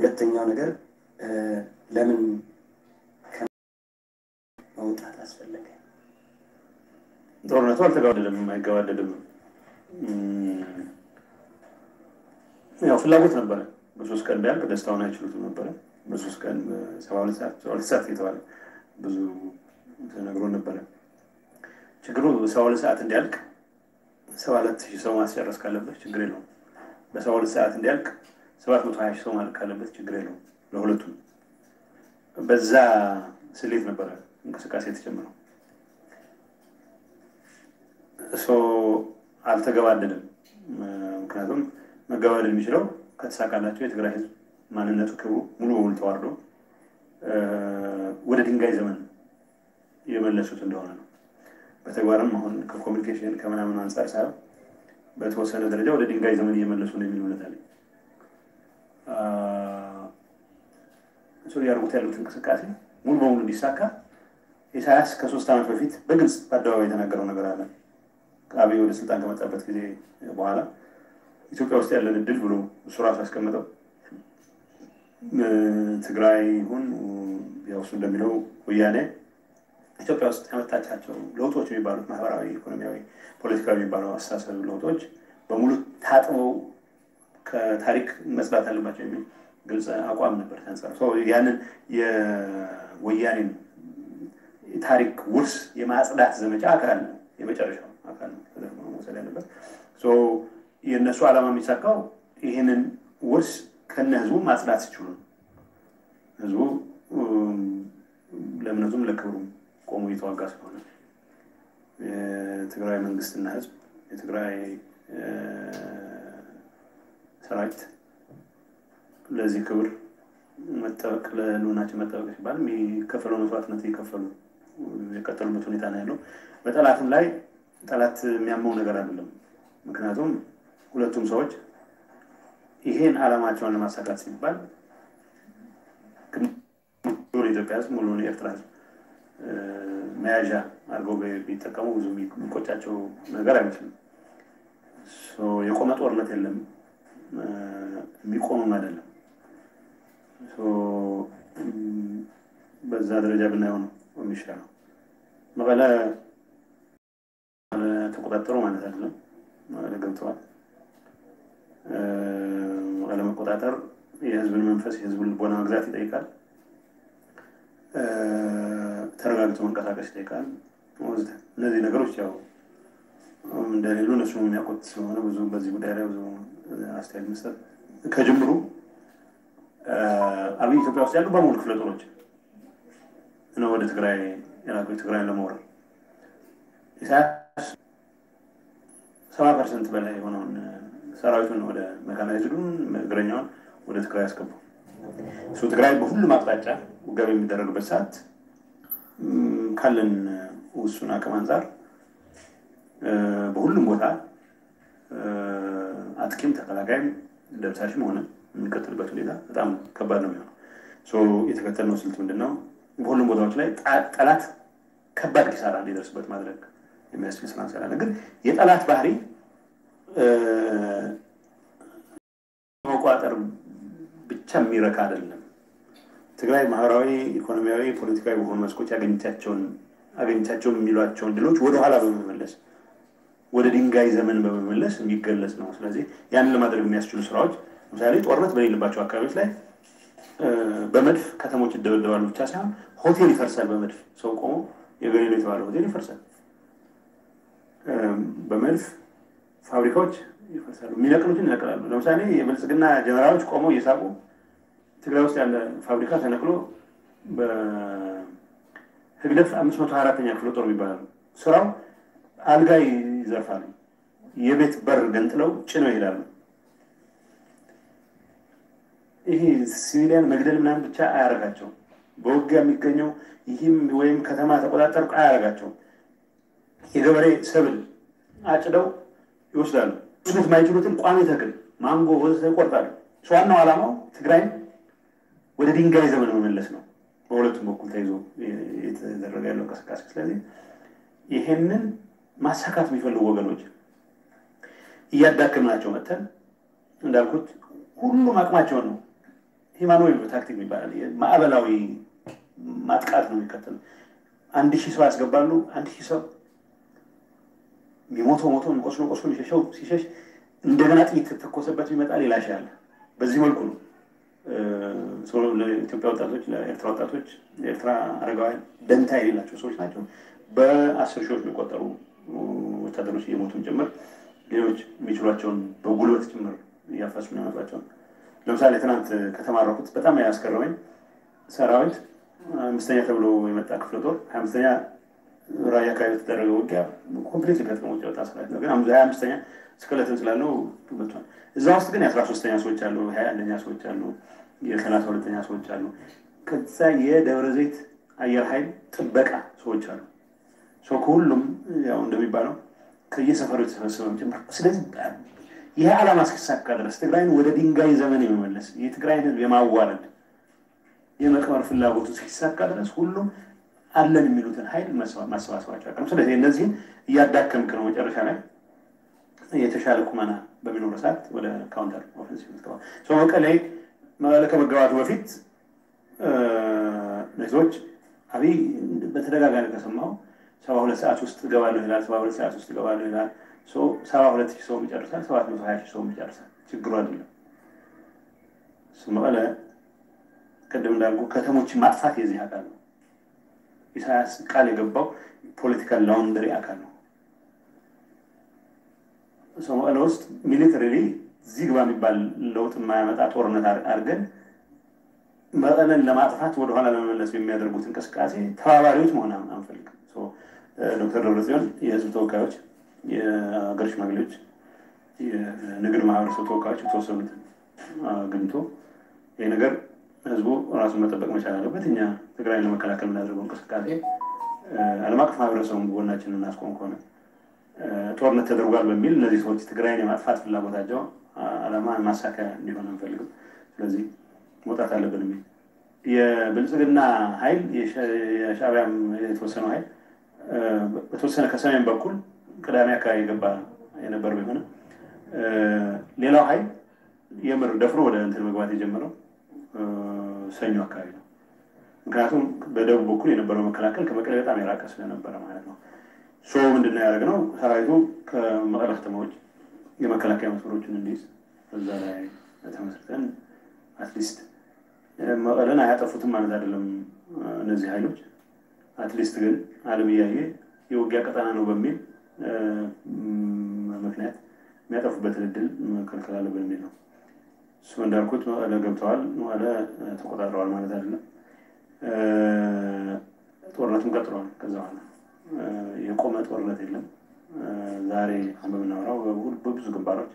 ሁለተኛው ነገር ለምን መውጣት አስፈለገ? ጦርነቱ አልተገባደደም፣ አይገባደድም። ያው ፍላጎት ነበረ። በ3 ቀን ቢያልቅ ደስታውን አይችሉትም ነበረ። በ3 ቀን 72 ሰዓት 72 ሰዓት የተባለ ብዙ ተነግሮ ነበረ። ችግሩ 72 ሰዓት እንዲያልቅ 74,000 ሰው ማስጨረስ ካለበት ችግር የለውም። በ72 ሰዓት እንዲያልቅ 720 ሺህ ሰው ማለቅ ካለበት ችግር የለውም። ለሁለቱም በዛ ስሌት ነበረ እንቅስቃሴ የተጀመረው። አልተገባደድም። ምክንያቱም መገባደድ የሚችለው ከተሳካላቸው የትግራይ ህዝብ ማንነቱ ክብሩ ሙሉ በሙሉ ተዋርዶ ወደ ድንጋይ ዘመን የመለሱት እንደሆነ ነው። በተግባርም አሁን ከኮሚኒኬሽን ከምናምን አንጻር ሳይሆን በተወሰነ ደረጃ ወደ ድንጋይ ዘመን እየመለሱ ነው የሚል እምነት አለኝ። እያደረጉት ያሉት እንቅስቃሴ ሙሉ በሙሉ እንዲሳካ ኢሳያስ ከ3 ዓመት በፊት በግልጽ በአደባባይ የተናገረው ነገር አለ። አብይ ወደ ስልጣን ከመጣበት ጊዜ በኋላ ኢትዮጵያ ውስጥ ያለን እድል ብሎ እሱ ራሱ ያስቀመጠው ትግራይ ይሁን ያው እሱ እንደሚለው ወያኔ ኢትዮጵያ ውስጥ ያመጣቻቸው ለውጦች የሚባሉት ማህበራዊ፣ ኢኮኖሚያዊ፣ ፖለቲካዊ የሚባለው አስተሳሰብ ለውጦች በሙሉ ታጥበው ከታሪክ መጽዳት አለባቸው የሚል ግልጽ አቋም ነበር ተንጸር። ያንን የወያኔን ታሪክ ውርስ የማጽዳት ዘመቻ አካል ነው፣ የመጨረሻው አካል ነው መውሰድ ያለበት። የእነሱ ዓላማ የሚሳካው ይህንን ውርስ ከነ ህዝቡ ማጽዳት ሲችሉ ነው። ህዝቡ ለእምነቱም ለክብሩም ቆሞ እየተዋጋ ስለሆነ የትግራይ መንግስትና ህዝብ የትግራይ ሰራዊት ለዚህ ክብር መጠበቅ ለህልውናችን መጠበቅ ሲባል የሚከፈለው መስዋዕትነት እየከፈሉ የቀጠሉበት ሁኔታ ነው ያለው። በጠላትም ላይ ጠላት የሚያመው ነገር አይደለም። ምክንያቱም ሁለቱም ሰዎች ይሄን ዓላማቸውን ለማሳካት ሲባል ሙሉ የኢትዮጵያ ህዝብ ሙሉን የኤርትራ ህዝብ መያዣ አድርገው ቢጠቀሙ ብዙ የሚቆጫቸው ነገር አይመስልም። የቆመ ጦርነት የለም፣ የሚቆምም አይደለም። በዛ ደረጃ ብናየው ነው የሚሻለው። መቀለ ተቆጣጠሩ ማለት አይደለም። መቀለ ገብተዋል። መቀለ መቆጣጠር የህዝብን መንፈስ የህዝብን ልቦና መግዛት ይጠይቃል። ተረጋግቶ መንቀሳቀስ ይጠይቃል። እነዚህ ነገሮች ያው እንደሌሉ እነሱ የሚያውቁት ስለሆነ ብዙ በዚህ ጉዳይ ላይ ብዙ አስተያየት መስጠት ከጅምሩ አብይ ኢትዮጵያ ውስጥ ያሉ በሙሉ ክፍለ ጦሮች ነው ወደ ትግራይ የላከው ትግራይን ለመውረር። ኢሳያስ 70% በላይ የሆነውን ሰራዊቱን ወደ ሜካናይዝዱን እግረኛውን ወደ ትግራይ አስገቡ። እሱ ትግራይ በሁሉም አቅጣጫ ውጊያ በሚደረግበት ሰዓት ካለን ውሱን አቅም አንጻር በሁሉም ቦታ አጥቂም ተከላካይም ደምሳሽም ሆነ የሚቀጥልበት ሁኔታ በጣም ከባድ ነው የሚሆነው። የተከተልነው ስልት ምንድነው? በሁሉም ቦታዎች ላይ ጠላት ከባድ ኪሳራ እንዲደርስበት ማድረግ የሚያስችል ስራ እንሰራለን። ግን የጠላት ባህሪ መቋጠር ብቻ የሚረካ አይደለም። ትግራይ ማህበራዊ፣ ኢኮኖሚያዊ፣ ፖለቲካዊ በሆኑ መስኮች አገኘቻቸው የሚሏቸውን ድሎች ወደኋላ በመመለስ ወደ ድንጋይ ዘመን በመመለስ የሚገለጽ ነው። ስለዚህ ያንን ለማድረግ የሚያስችሉ ስራዎች ለምሳሌ ጦርነት በሌለባቸው አካባቢዎች ላይ በመድፍ ከተሞች ይደበደባሉ ብቻ ሳይሆን ሆቴል ይፈርሳል። በመድፍ ሰው ቆሞ የገሌ ነው የተባለ ሆቴል ይፈርሳል። በመድፍ ፋብሪካዎች ይፈርሳሉ። የሚነቅሉትን ይነቅላሉ። ለምሳሌ የብልጽግና ጀነራሎች ቆመው እየሳቁ ትግራይ ውስጥ ያለ ፋብሪካ ተነቅሎ በህግደፍ 524ኛ ክፍለ ጦር ይባላሉ። ስራው አልጋ ይዘርፋሉ። የቤት በር ገንጥለው ጭነው ይሄዳሉ። ይሄ ሲቪሊያን መግደል ምናምን ብቻ አያረጋቸውም። በውጊያ የሚገኘው ይህም ወይም ከተማ ተቆጣጠርኩ አያረጋቸውም። የገበሬ ሰብል አጭደው ይወስዳሉ። ስሙት የማይችሉትን ቋሚ ተክል ማንጎ ወዘተ ይቆርጣሉ። ዋናው ዓላማው ትግራይን ወደ ድንጋይ ዘመን መመለስ ነው። በሁለቱም በኩል ተይዞ የተደረገ ያለው እንቅስቃሴ። ስለዚህ ይሄንን ማሳካት የሚፈልጉ ወገኖች እያዳከምናቸው መተን እንዳልኩት ሁሉም አቅማቸውን ነው Human wave tactic ይባላል። ማዕበላዊ ማጥቃት ነው የሚከተሉት። 1000 ሰው ያስገባሉ። 1000 ሰው የሚሞተው ሞቶ፣ የሚቆስለው ቆስሎ፣ የሚሸሸው ሲሸሽ እንደገና ጥይት ተተኮሰበት ቢመጣ ሌላ ሺህ አለ። በዚህ መልኩ ነው ለኢትዮጵያ ወጣቶች፣ ለኤርትራ ወጣቶች፣ ለኤርትራ አረጋውያን ደንታ የሌላቸው ሰዎች ናቸው። በ10 ሺዎች የሚቆጠሩ ወታደሮች እየሞቱም ጭምር ሌሎች የሚችሏቸውን በጉልበት ጭምር እያፈሱ የሚያመጧቸውን። ለምሳሌ ትናንት ከተማረኩት በጣም ያስገረመኝ ሰራዊት 5ኛ ተብሎ የመጣ ክፍለ ጦር፣ 25ኛ ራያ አካባቢ የተደረገ ውጊያ complete ከጥቅም ውጭ የወጣ ሰራዊት ነው። ግን 25ኛ skeleton ስላለው መጥቷል። እዛ ውስጥ ግን የ13ኛ ሰዎች አሉ፣ 21ኛ ሰዎች አሉ፣ የ32ኛ ሰዎች አሉ። ከዛ የደብረ ዘይት አየር ኃይል ጥበቃ ሰዎች አሉ። ከሁሉም ያው እንደሚባለው ከየሰፈሩ የተሰበሰበም ጭምር። ስለዚህ ይህ ዓላማ እስኪሳካ ድረስ ትግራይን ወደ ድንጋይ ዘመን የመመለስ፣ የትግራይን ሕዝብ የማዋረድ፣ የመቅበር ፍላጎቱ እስኪሳካ ድረስ ሁሉም አለን የሚሉትን ኃይል ማሰባሰባቸው አይቀርም። ስለዚህ እነዚህን እያዳከምክ ነው መጨረሻ ላይ የተሻለ ቁመና በሚኖር ሰዓት ወደ counter offensive የምትገባው። መቀሌ ከመገባቱ በፊት ሰዎች አብይ በተደጋጋሚ ከሰማው 72 ሰዓት ውስጥ እገባለሁ ይላል። 72 ሰዓት ውስጥ እገባለሁ ይላል። 72,000 ሰውም ይጨርሳል። 720,000 ሰውም ይጨርሳል። ችግሩ አይደለም። መቀለ ቅድም እንዳልኩ ከተሞችን ማጥፋት የዚህ አካል ነው። ኢሳያስ ቃል የገባው political laundry አካል ነው። መቀለ ውስጥ militarily እዚህ ግባ የሚባል ለውጥ የማያመጣ ጦርነት አድርገን መቀለን ለማጥፋት ወደኋላ ለመመለስ የሚያደርጉት እንቅስቃሴ ተባባሪዎች መሆን አንፈልግም። ዶክተር ደብረጽዮን የህዝብ ተወካዮች፣ የሀገር ሽማግሌዎች፣ የንግድ ማህበረሰብ ተወካዮች የተወሰኑትን አግኝቶ ይህ ነገር ህዝቡ ራሱን መጠበቅ መቻል አለበት። እኛ ትግራይን ለመከላከል የምናደርገው እንቅስቃሴ ዓለም አቀፍ ማህበረሰቡን ጎናችንን እናስቆም ከሆነ ጦርነት ተደርጓል በሚል እነዚህ ሰዎች ትግራይን የማጥፋት ፍላጎታቸው ዓላማ ማሳካያ እንዲሆን አንፈልግም። ስለዚህ መውጣት አለብን የሚል የብልጽግና ኃይል የሻዕቢያም የተወሰነው ኃይል በተወሰነ ከሰሜን በኩል ቅዳሜ አካባቢ የገባ የነበር ቢሆንም ሌላው ኃይል የምር ደፍሮ ወደ እንትን መግባት የጀመረው ሰኞ አካባቢ ነው። ምክንያቱም በደቡብ በኩል የነበረው መከላከል ከመቀሌ በጣም የራቀ ስለነበረ ማለት ነው። So ምንድነው ያደረግነው? ሰራዊቱ ከመቀለ ከተማ ውጭ የመከላከያ መስመሮችን እንዲይዝ በዛ ላይ ተመስርተን at least መቀለን አያጠፉትም ማለት አይደለም እነዚህ ኃይሎች። At least ግን ዓለም እያየ የውጊያ ቀጠና ነው በሚል ምክንያት የሚያጠፉበትን እድል መከልከል አለብን የሚል ነው። እሱ እንዳልኩት መቀለ ገብተዋል፣ መቀለ ተቆጣጥረዋል ማለት አይደለም። ጦርነቱም ቀጥለዋል። ከዛ በኋላ የቆመ ጦርነት የለም። ዛሬ አሁን በምናወራው በብዙ ግንባሮች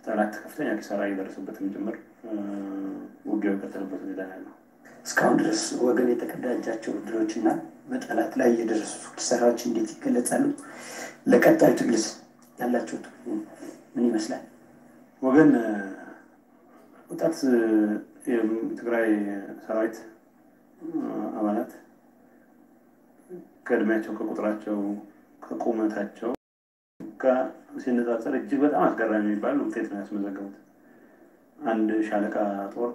ጠላት ከፍተኛ ኪሳራ እየደረሰበትም ጭምር ውጊያው የቀጠለበት ሁኔታ ነው ያለው። እስካሁን ድረስ ወገን የተቀዳጃቸው ድሎች እና በጠላት ላይ የደረሱ ኪሳራዎች እንዴት ይገለጻሉ? ለቀጣዩ ትግልስ ያላቸው ምን ይመስላል? ወገን ወጣት የትግራይ ሰራዊት አባላት ከእድሜያቸው፣ ከቁጥራቸው፣ ከቁመታቸው ጋር ሲነጻጸር እጅግ በጣም አስገራሚ የሚባል ውጤት ነው ያስመዘገቡት። አንድ ሻለቃ ጦር፣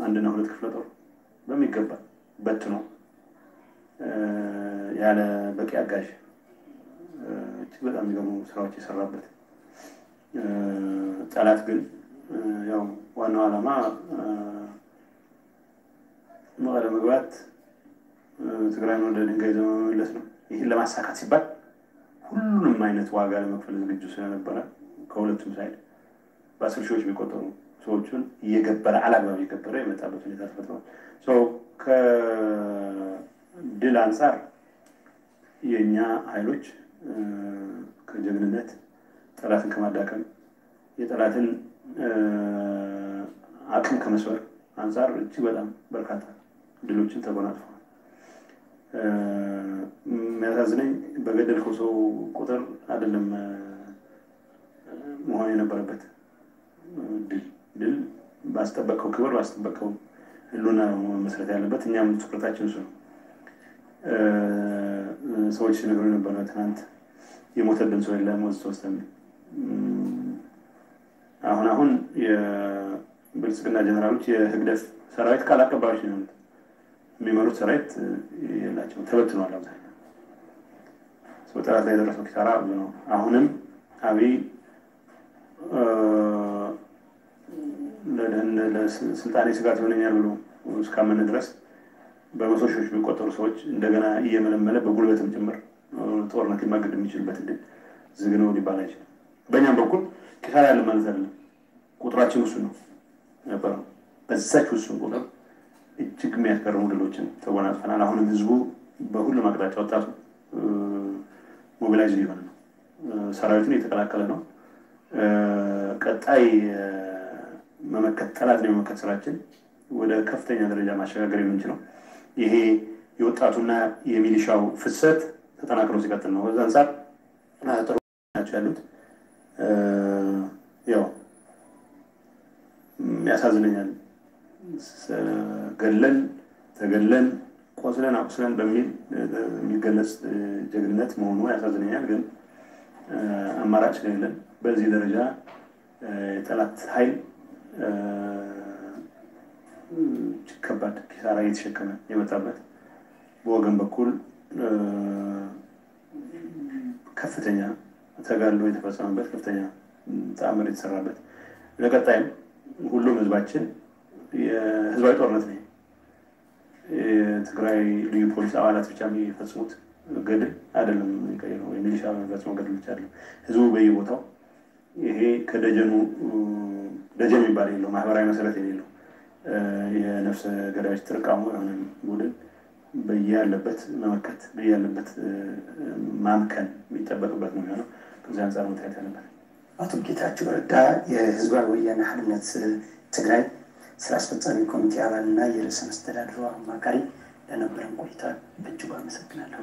አንድና ሁለት ክፍለ ጦር በሚገባ በትኖ ያለ በቂ አጋዥ እጅግ በጣም የሚገርሙ ስራዎች የሰራበት፣ ጠላት ግን ያው ዋናው ዓላማ መቀለ መግባት፣ ትግራይን ወደ ድንጋይ ዘመን መመለስ ነው። ይህን ለማሳካት ሲባል ሁሉንም አይነት ዋጋ ለመክፈል ዝግጁ ስለነበረ ከሁለቱም side በ10 ሺዎች የሚቆጠሩ ሰዎቹን እየገበረ፣ አላግባብ እየገበረ የመጣበት ሁኔታ ተፈጥሯል። ከድል አንጻር የእኛ ኃይሎች ከጀግንነት፣ ጠላትን ከማዳከም፣ የጠላትን አቅም ከመስበር አንጻር እጅግ በጣም በርካታ ድሎችን ተጎናጽፈዋል። የሚያሳዝነኝ በገደልከው ሰው ቁጥር አይደለም መሆን የነበረበት ድል። ድል ባስጠበቀው ክብር፣ ባስጠበቀው ህልውና መመስረት ያለበት። እኛም ትኩረታችን እሱ ነው። ሰዎች ሲነግሩ የነበረ ትናንት የሞተብን ሰው የለም ወዘተ ወዘተ። አሁን አሁን ብልጽግና ጀነራሎች የህግደፍ ሰራዊት ቃል አቀባዮች ነው የሆኑት። የሚመሩት ሰራዊት የላቸውም፣ ተበትኗል። አብዛኛው ጠላት ላይ የደረሰው ኪሳራ ብዙ ነው። አሁንም አብይ ለስልጣኔ ስጋት ይሆነኛል ብሎ እስካመነ ድረስ በመቶ ሺዎች የሚቆጠሩ ሰዎች እንደገና እየመለመለ በጉልበትም ጭምር ጦርነት ሊማገድ የሚችልበት እድል ዝግ ነው ሊባል አይችልም። በእኛም በኩል ኪሳራ ያለ ማለት አይደለም። ቁጥራችን ውሱን ነው ነበረው። በዛች ውሱን ቁጥር እጅግ የሚያስገርሙ ድሎችን ተጎናጽፈናል። አሁንም ህዝቡ በሁሉም አቅጣጫ ወጣቱ mobilize እየሆነ ነው። ሰራዊቱን እየተቀላቀለ ነው። ቀጣይ መመከት ጠላትን የመመከት ስራችን ወደ ከፍተኛ ደረጃ ማሸጋገር የምንችለው ይሄ የወጣቱና የሚሊሻው ፍሰት ተጠናክሮ ሲቀጥል ነው። በዛ አንጻር ጥሩ ናቸው ያሉት። ያው ያሳዝነኛል። ገለን ተገለን ቆስለን አቁስለን በሚል የሚገለጽ ጀግንነት መሆኑ ያሳዝነኛል። ግን አማራጭ ስለሌለን በዚህ ደረጃ የጠላት ኃይል ከባድ ኪሳራ እየተሸከመ የመጣበት፣ በወገን በኩል ከፍተኛ ተጋድሎ የተፈጸመበት፣ ከፍተኛ ተአምር የተሰራበት፣ ለቀጣይም ሁሉም ህዝባችን የህዝባዊ ጦርነት ነው። የትግራይ ልዩ ፖሊስ አባላት ብቻ የሚፈጽሙት ገድል አይደለም የሚቀይረው፣ የሚሊሻ የሚፈጽመው ገድል ብቻ አይደለም። ህዝቡ በየቦታው ይሄ ከደጀኑ ደጀን የሚባል የለው፣ ማህበራዊ መሰረት የሌለው የነፍሰ ገዳዮች ጥርቃሙ የሆነ ቡድን በያለበት መመከት፣ በያለበት ማምከን የሚጠበቅበት ነው የሚሆነው። ከዚህ አንጻር መታየት ያለበት። አቶ ጌታቸው ረዳ፣ የህዝባዊ ወያነ ሓርነት ትግራይ ስራ አስፈጻሚ ኮሚቴ አባልና የርዕሰ መስተዳድሩ አማካሪ፣ ለነበረን ቆይታ በእጅጉ አመሰግናለሁ።